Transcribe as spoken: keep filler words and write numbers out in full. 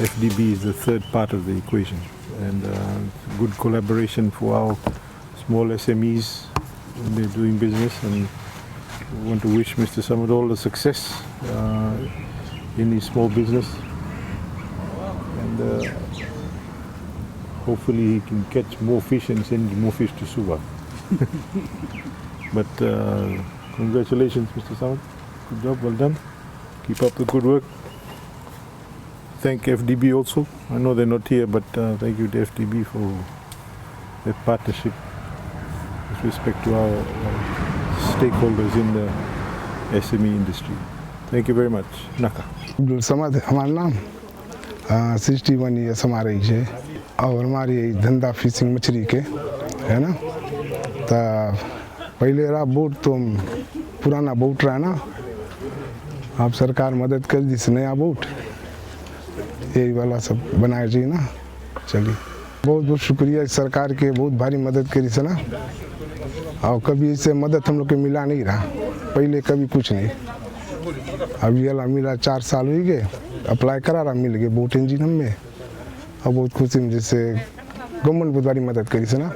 F D B is the third part of the equation, and uh, good collaboration for our small S M Es when they're doing business. And we want to wish Mister Samad all the success uh, in his small business, and uh, hopefully he can catch more fish and send more fish to Suva. But uh, congratulations, Mister Samad. Good job, well done. Keep up the good work. Thank F D B also. I know they're not here, but uh, thank you to F D B for their partnership with respect to our uh, stakeholders in the S M E industry. Thank you very much. Naka. Abdul समद हमार नाम, आ, sixty one year हमार एज है और हमार यही धंधा फिशिंग मछली के, है ना। तो पहिले रहा बोट तो पुराना बोट रहा ना, अब सरकार मदद कर दिस नया बोट, यही वाला सब बनाए जी ना, चली। बहुत बहुत शुक्रिया सरकार के, बहुत भारी मदद करिस ना। और कभी ऐसे मदद हम लोग के मिला नहीं रहा, पहिले कभी कुछ नहीं। अब ये वाला मिला, चार साल हुई गए, अप्लाई करा रहा, मिल गए बोट इंजन हमें। और बहुत खुशी में जैसे गवर्नमेंट बहुत भारी मदद करिस ना।